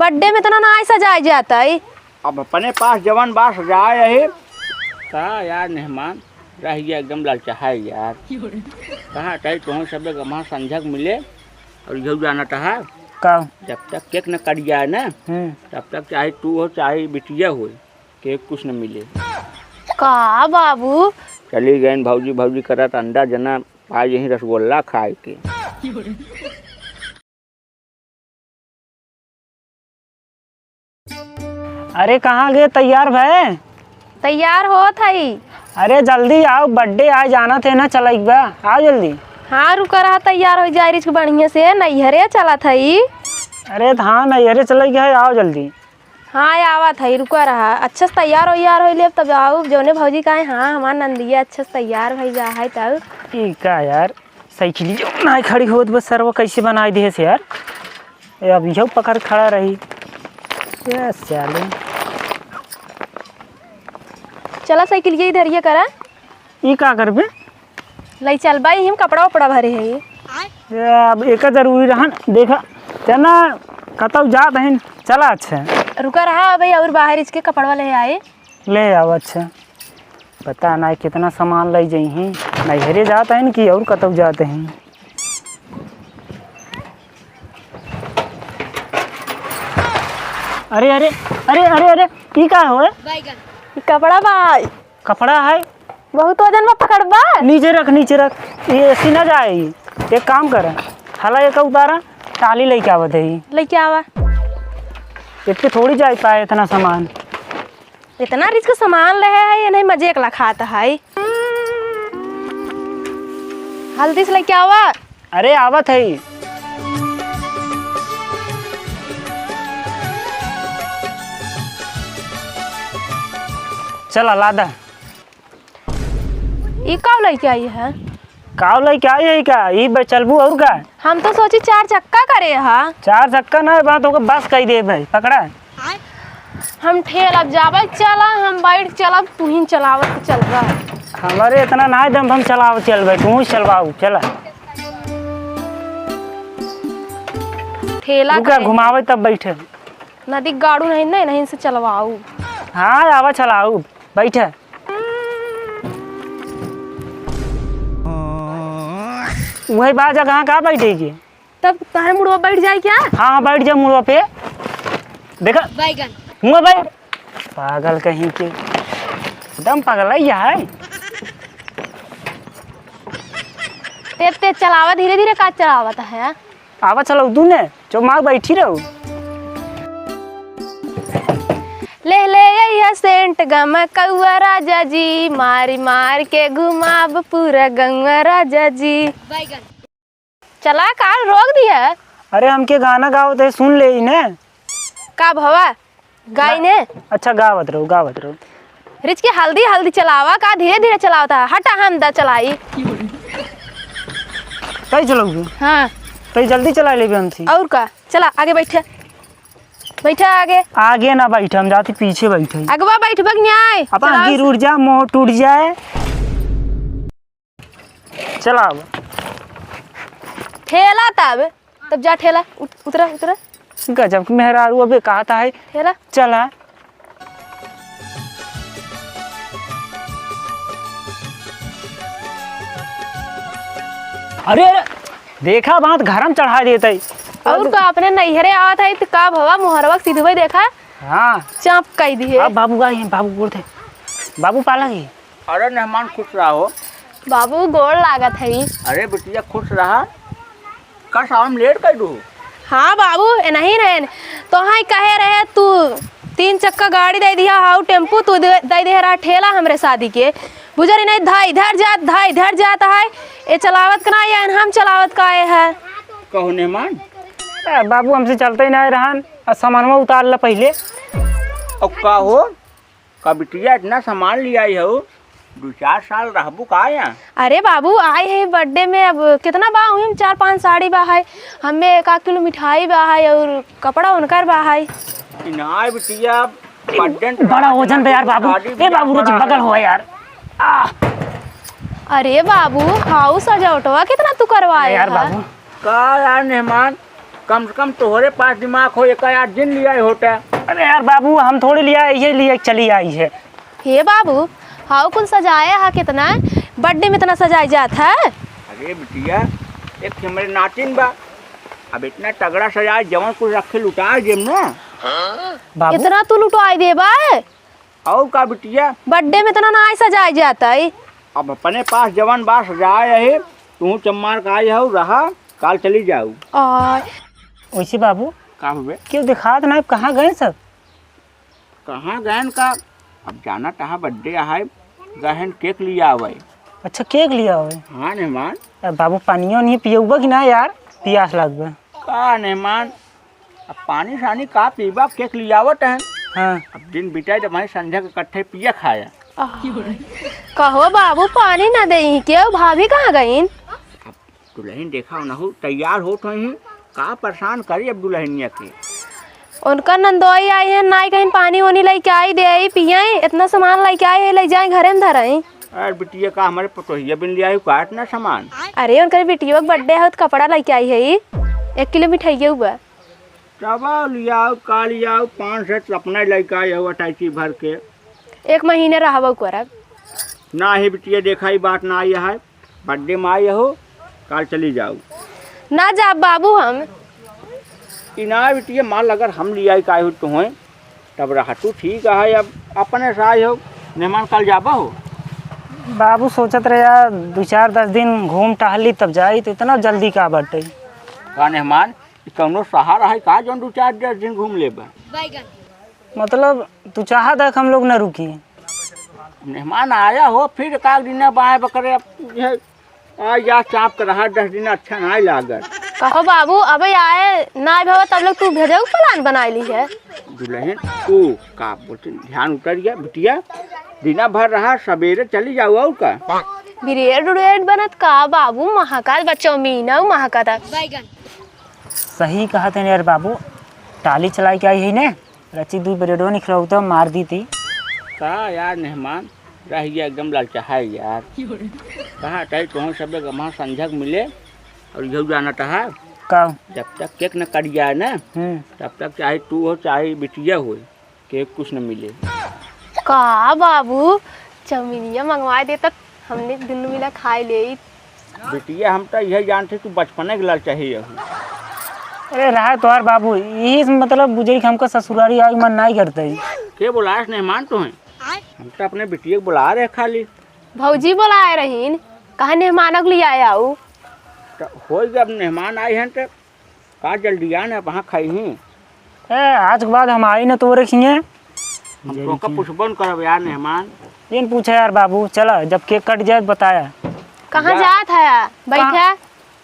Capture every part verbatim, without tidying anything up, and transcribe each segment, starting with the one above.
बर्थडे में इतना ना सजाए जाता है। अब अपने पास जवन बा सजाए रही। का यार मेहमान, रह गया एकदम ललचाए यार। कहाँ तई तुहन सबे गम्हा संझक मिले और यहू जाना तहा। का? जब तक केक न कट जाए ना, हम्म। तब तक चाहे तू हो चाहे बिटिया हो, केक कुछ न मिले। का बाबू? चली गए भौजी, भौजी करत अंडा जना, आज यहीं रसगुल्ला खाए के। अरे कहाँ गए, तैयार भए? तैयार होत हई। अरे जल्दी आओ, बर्थडे आए, जाना थे ना, चला एक बार, आओ जल्दी। हाँ रुका रहा, तैयार हो जाए रिच बढ़िया से, नैहरे चला थई। अरे त हाँ, नैहरे चला गया है, आओ जल्दी। हाँ आवत हई, रुका रहा, अच्छा से तैयार हो यार हो लेब, तब आओ। जौने भौजी कहे हाँ हमार नंदिया अच्छा से तैयार भई जा है तब। ई का यार, साइकिलियो नाहीं खड़ी होत बा, सरवा कैसे बनाई देहे से यार। ए, अब इहउ पकड़ खड़ा रही। ए, साले। चला साइकिलिया इधर ये करा। ई का करबे? लई चल बाई, हम कपड़ा उपड़ा भरे है। ए, अब एका जरूरी रहन, देखा, चला कतौ जात हन, चला अच्छा। रुका रहा भाई, और बाहर इसके कपड़वा ले आए। ले आओ, अच्छा। पता नाहीं कितना सामान लइ जइहीं। नैहरे जात हइन कि और कतौ जात हइन। अरे, अरे, अरे, अरे, अरे, ई का होए? बैगन। ई कपड़ा बा। कपड़ा है? बहुत वजन में पकड़बा। नीचे रख, नीचे रख। ये एसी ना जाए। एक काम कर, हला एक उतारा, टाली लेके आवत है। लेके आवा। इतने थोड़ी जाए पाए इतना सामान। इतना रिच के सामान ले है, ये नहीं मजे एकला खात है। हल्दी से लेके आवा। अरे आवत है। चला लादा। ई काव लेके आई है? काव लेके आई है का? ई बे चलबू और का? हम तो सोची चार चक्का करे हा। चार चक्का ना बा तो बस कही दे भाई, पकड़ा। हम ठेल अब जाबे, चला हम बैठ चलब, तू ही चलावत चलबा। हमारे इतना ना दम हम चलाव चलबे, तू ही चलवाऊ, चला। ठेला रुका, करे। घुमावे तब बैठे। नदी गाड़ू नहीं, नहीं, नहीं से चलवाऊ। हाँ, आवा चलाऊ, बैठे। वही बा जगह का बैठे के? तब तारे मुड़वा बैठ जाए क्या? हाँ, हाँ, बैठ जा मुड़वा पे। देखा। बैगन। मुँह बैठ। पागल कहीं के। एकदम पगला ही है। तेज तेज चलावा, धीरे धीरे का चलावत है? आवा चलाऊ तू ने, चुप मार बैठी रहू। ले ले अइहा सेंट गमकउआ राजा जी, मारी मार के घुमाब पूरा गउआ राजा जी। बैगन। चला, का रोक दिया? अरे, हमके गाना गावत है, सुन ले ही ने। का भवा? गाई ने? अच्छा, गावत रहो, गावत रहो। रिच के हल्दी, हल्दी चलावा, का धीरे धीरे चलावता है? हटा, हम दा चलाई। तई चलाओगे? हाँ। तई जल्दी चला लेबे हमसे। और का? चला, आगे बैठे। बैठा आगे। आगे ना बैठे, हम जाती पीछे बैठे। अगवा बैठबक न्याय। अब चलाओ। गिर उड़ जा, मोह टूट जाए। चला अब। ठेला तब, तब जा ठेला, उत-, उतरा, उतरा। गजब के मेहरारू अबे कहता है। ठेला। चला। अरे, अरे, देखा बात घर में चढ़ा देते। और का अपने नैहरे आवत है तो का भवा मुहरवा के सिधुवे देखा। हाँ। चाप कई दिए। अब बाबू का ये बाबू बोलते। बाबू पाला की। अरे मेहमान खुश रहो। बाबू गोड़ लागत है। अरे बिटिया खुश रहा। का सावन लेट कर दू? हाँ बाबू, ए नहीं रहन। तो हाँ कहे रहे तू तीन चक्का गाड़ी दे दिया, हाउ टेम्पू तू दे, दे दिया रहा ठेला हमरे शादी के। बुझर नहीं धा इधर जात, धा इधर जात है। ए चलावत का ना, ये हम चलावत का आए है। कहो मेहमान। ए, बाबू हमसे चलते ही नहीं रहन, आ सामानवा उतार ला पहले। अब का हो? का बिटिया इतना सामान ले आई हो, दो चार साल रहबू का यहाँ? अरे बाबू, आए है बर्थडे में, अब कितना बा, वही में चार पांच साड़ी बा है, हमें एक आध किलो मिठाई बा है और कपड़ा उनकर बा है। कि ना बिटिया, बर्थडे में बड़ा वजन बा यार बाबू। शादी ए बाबू, रोज बड़ा बगल हो यार। आ। अरे बाबू, हाउ सजावटवा कितना तू करवाए यार है? बाबू। का यार मेहमान, कम से कम तोहरे पास दिमाग हो, एका यार जिन लियाए होता। अरे यार बाबू, हम थोड़ी लियाए, ये लिए चली आई है। हे बाबू, हाउ कुल सजाया है कितना? बर्थडे में इतना सजाई जात है? अरे बिटिया, एक ठे हमरे नातिन बा, अब इतना तगड़ा सजाए, जवन कुछ रखे लुटाए देम ना। बाबू। इतना तू लुटाई देबा? और का बिटिया? बर्थडे में इतना नाई सजाई जात है। अब अपने पास जवन बा सजाए है, तू चम्मार का आई हऊ, रहा, काल चली जाऊ। आ, वैसे बाबू, का हुए? केहू दिखात ना, कहाँ गए सब? कहाँ गएन का? अब जाना तहा बर्थडे आहे, गहन केक लिया आवे। अच्छा, केक लिया आवे? हाँ मेहमान। अब बाबू, पानियो नहीं पियउबा कि ना यार, पियास लागबे। का मेहमान, अब पानी सानी का पीबा, केक लियावत है। हाँ। अब दिन बिताए तो भाई संझा के इकट्ठे पिया खाया। आह, कहो बाबू, पानी ना देई केहू, भाभी कहाँ गईन? अब दुलहिन देखा नहु तैयार होत होइहीं, का परेशान करी अब दुलहिनिया के। उनका नंदोई आई है, नाई कहीं पानी ओनी लइके आई, देई, पियई, इतना सामान लइके आई है, लइ जाए घरे में धरई। अरे बिटिया, का हमरे पतोहिया बिन लियाई का इतना सामान? अरे उनकर बिटिया के बर्थडे है, तो कपड़ा लइके आई है, एक किलो मिठाइया हुआ। तब लियाओ, का लियाओ, पाँच set अपना लइके आई हऊ, अटैची भर के। एक महीने रहबो करब। नाही बिटिया, देखा, ई बात ना आई है। बर्थडे में आई हो, काल चली जाऊ। ना जाब बाबू हम। ई ना बिटिया, माल अगर हम लियाई का हो तुहें, तब रहा तू ठीक है। अब अपने से आई हो, मेहमान काल जाबा हो। बाबू सोचत रहे यार, दो चार दस दिन घूम टहली तब जाई, तो इतना जल्दी का बाटे? का मेहमान, ई कौनो शहर है का जौन दो चार दस दिन घूम लेबा? मतलब तू चाहत है कि हम लोग न रुकी? मेहमान आया हो, फिर का दिन बाएं बकरे, अब ये आ या चाप के रहा दस दिन अच्छा नाई लागत। कहो बाबू, अबे आए नाई भवा तब लोग तू भेजे के प्लान बनाई ली है। दुलहिन, तू का बोलते, ध्यान उतर गया बिटिया, दिना भर रहा, सवेरे चली जाऊ और का। ब्रेड उरेड बनत का बाबू, महकात बा, चाउमीन महकात। सही कहत है यार बाबू, टाली चलाई के आई है ने, रची दुई ब्रेडो निखरौता मार दी थी। का यार मेहमान, रह गया एकदम ललचाहा यार। कहाँ तई तुहूँ सब गम्हा संझक मिले और यहू जानत हा। का? जब तक केक न कट जाए ना, हम्म। तब तक चाहे तू हो चाहे बिटिया हो, केक कुछ न मिले। का बाबू, चाउमीनिया मंगवा दे तक हमने दुनू मिला खाए ले। बिटिया, हम तो यह जानते तू बचपने के ललचाही हो। अरे रहा तोहार बाबू, यही से मतलब बुझे कि हमका ससुरारी आवे मन नाई करते। के बोलास मेहमान तो हैं? हम तो अपने बिटिया के बोला रहे खाली। भौजी बोलाए रहीन, कहा मेहमानों के लिए आया हूँ। तो हो गया, अब मेहमान आए हैं तो का जल्दी आन, अब वहाँ खाई ही। ए, आज के बाद हम आई ना तोरे खिए। हम तोका पूछबो न करब यार मेहमान। जिन पूछे यार बाबू, चला जब केक कट जाए बताया। कहाँ जा। जात है? बैठा। कहाँ?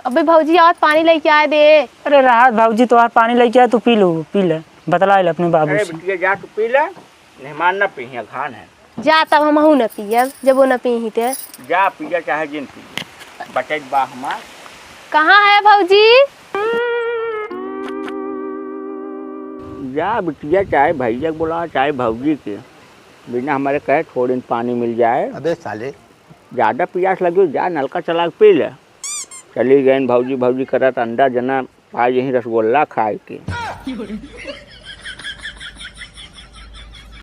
अबे भौजी आवत पानी लेके आए दे। अरे राहत भौजी तोहार पानी लेके आए, तू पी लो, पी ले, बतला ले अपने बाबू अरे से। बिटिया जा तू पी ले, मेहमान न पीहिया, घान है। जा तब हमहू न पियब, जब वो न पीही ते। जा पिया चाहे जिन पिया, बचत बा हमार। कहाँ है भौजी? जा बिटिया, चाहे भैया के बोला, चाहे भौजी के, बिना हमारे कहे थोड़े दिन पानी मिल जाए। अबे साले। ज्यादा पियास लगे, जा नलका चला के पी ले। चली गईन भौजी, भौजी करत अंडा जना आज यहीं रसगुल्ला खाए के।